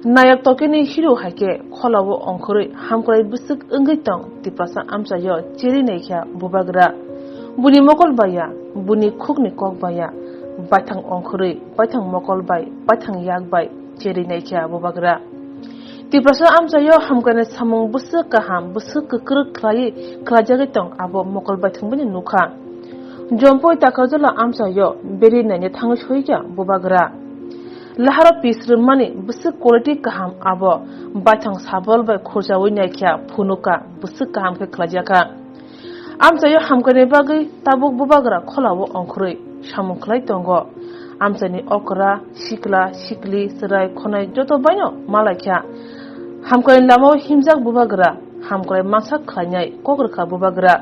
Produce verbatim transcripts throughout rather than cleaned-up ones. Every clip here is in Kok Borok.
Nayok tokeni hero hai khe kholao ongkhorwi hamkrai bwswk wngwi tong Tiprasa amchaio cherwi naikha bubagra. Buni mokol baiya, buni khukni kok baiya, baithang ongkhorwi, baithang mokol bai, baithang yak bai cherwi naikha bubagra. Tiprasa amchaio hamkrai samung bwswk kaham, bwswk kwkrwk khlaiwi khlaijagwi tong abo mokol baithang bini nukha. Jompui Takarjala amchaio beri naina thangwi soikha bubagra. Laharo pis rwmani bwswk quality kaham abo baithang sabol bai khurjaui naikha phunukha bwswk kaham khe khlaijakha. Amchaio hamkhaini bagwi tabuk bubagra kholao ongkhorwi samung khlai tongo. Amchaini okra, sikla, sikli, chwrai, khonai joto baino malaikha. Hamkhaini lamao himjak bubagra hamkrai mansak khlainai kok rwkha bubagra.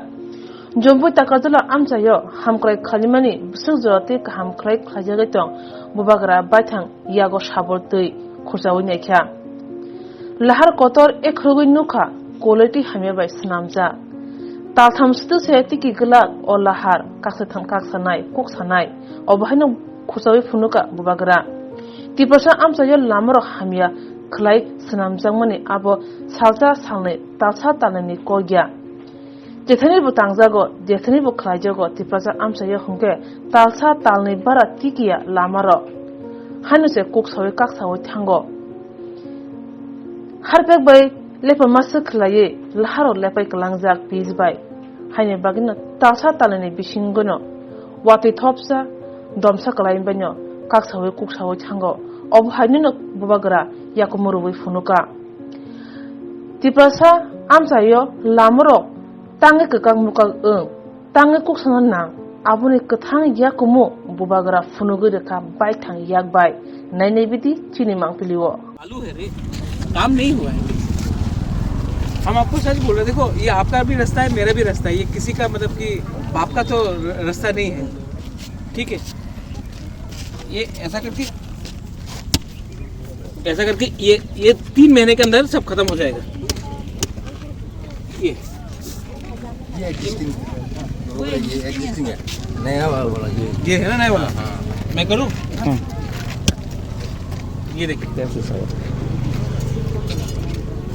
Jompui Takarjala amchaio hamkrai khlaimani bwswk jora tei kaham khlai khlaijagwi tong bubagra baithang yago sabol twi khurjaui naikha. Lahar kotor ekhorogwi nukha quality hamya bai swnamjak. Taltham swtwk se tiki glak o lahar kaksa thang kaksa nai kok sanai obo haino khurjaui phunukha bubagra. Tiprasa amchaio lamarok hamya khlai swnamjakmani abo salsa salnwi talsa talnwini kok ya. Jethanibo tangjago, jethanibo khlaijago Tiprasa amchaio hwnkhe talsa talnwi bara tikiya lamarok. Haino se kuk saui kak saui thango. Harpek bai lepha maswk khlaiwi laharo lepai kwlangjak pis bai. Haini bagwino talsa talnwini bisingwino watwi thopsa domsa kwlai baino kak saui kuk saui thango. Obo hainino bubagra yakumu rwui phunukha. Tiprasa amchaio lamarok tangwi kwkak mwkak wng, tangwi kuk sana nang, aboni kwthang yakumu bubagra phunugwi rwkha baithang yak bai, nainai bidi chini mangpili o. चालू है रे, काम नहीं हुआ है। हम आपको सच बोल रहे हैं, देखो, ये आपका भी रास्ता है, मेरा भी रास्ता है, ये किसी का, मतलब कि, बाप का तो र-, रास्ता नहीं है, ठीक है? ये ऐसा करके, ऐसा करके ये, ये तीन महीने के अंदर सब खत्म हो जाएगा। ये, ये एग्जिस्टिंग है, ये एग्जिस्टिंग है, नया वाला, वाला ये। ये है ना नया वाला? हाँ। मैं करूँ? हाँ। ये देखिए।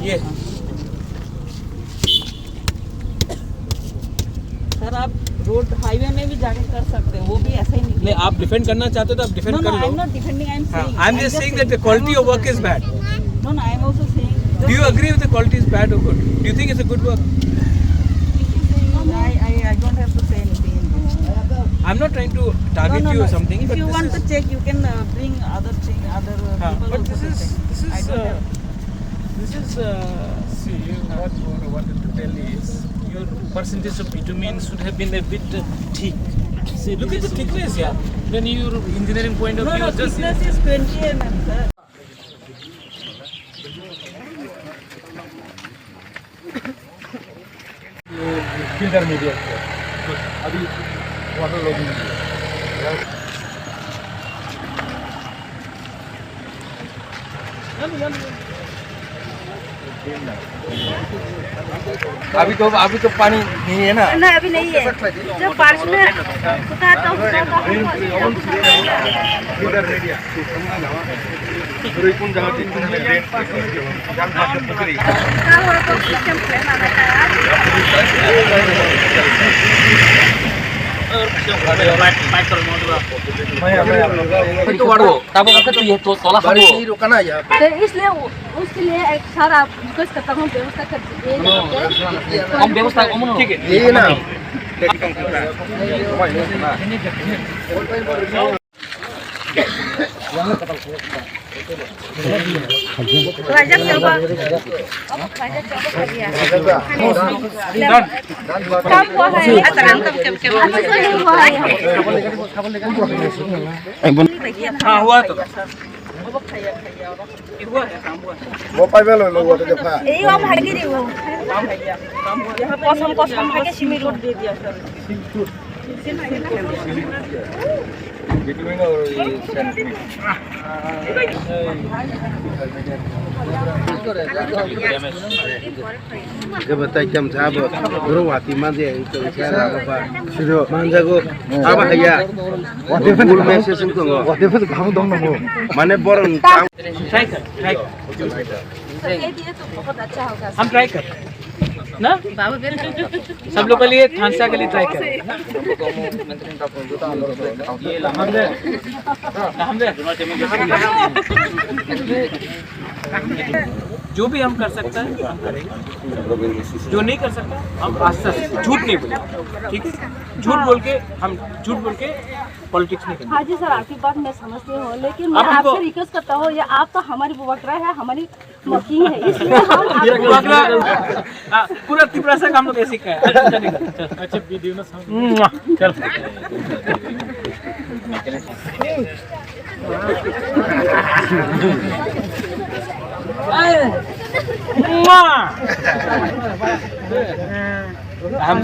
ये। सर, आप रोड हाईवे में भी जाके कर सकते हो, वो भी ऐसा ही निकलेगा। नहीं, आप डिफेंड करना चाहते हो तो आप डिफेंड कर लो। No, no, I am not defending, I am saying, I am just saying that the quality of work is bad. No, no, I am also saying. Do you agree with the quality is bad or good? Do you think it's a good work? I, I, I don't have to say anything in this. I'm not trying to target you or something, but if you want to check, you can, uh, bring other thing, other, uh, people also to check. This is, uh, see, what I wanted to tell is your percentage of bitumen should have been a bit, uh, thick. See, look at the thickness here. When your engineering point of view, no, no, thickness is twenty M M, sir. Filter media अभी water logging. अभी तो, अभी तो पानी नहीं है ना। नहीं, अभी नहीं है। जो बारिश में होता है तो होता है, तो हम लोग इधर media. Tabuk khe twi to tola phango. तो इसलिए उ-, उसके लिए एक सारा रिक्वेस्ट करता हूँ, व्यवस्था कर दीजिए। हम व्यवस्था, हम ठीक है। ये ना। हाँ, हुआ तो। वो पाइप वाला लोग वो तो देखा। यही हम हर की वो। कसम, कसम है कि सिमी रोड दे दिया सर। Between और ये Sentry. Gaba tai kam jabo, bro wati manje, ito isa na ba. Siro. Manjago, aba haya. Full message ito ngo. Wati pun kamu dong namo. Mane borong tang. Try kar, try kar. ये दिए तो बहुत अच्छा होगा। हम try कर, ना? बाबू बेटा। सब लोग के लिए, थानसा के लिए try कर। ये ला, हम दे। हम दे। जो भी हम कर सकता है, हम करेंगे। जो नहीं कर सकता, हम आस्ते आस्ते, झूठ नहीं बोलेंगे, ठीक है? झूठ बोल के, हम झूठ बोल के पॉलिटिक्स नहीं करेंगे। हाँ जी सर, आपकी बात मैं समझती हूँ, लेकिन मैं अब हमको आपसे रिक्वेस्ट करता हूँ, ये आप तो हमारी वगैरह है, हमारी मशीन है, इसलिए हम आपको वगैरह, हाँ, पूरा त्रिपुरा से हम लोग ऐसे ही कहें। अच्छा, चलेगा। अच्छा, वीडियो ना। चल। हम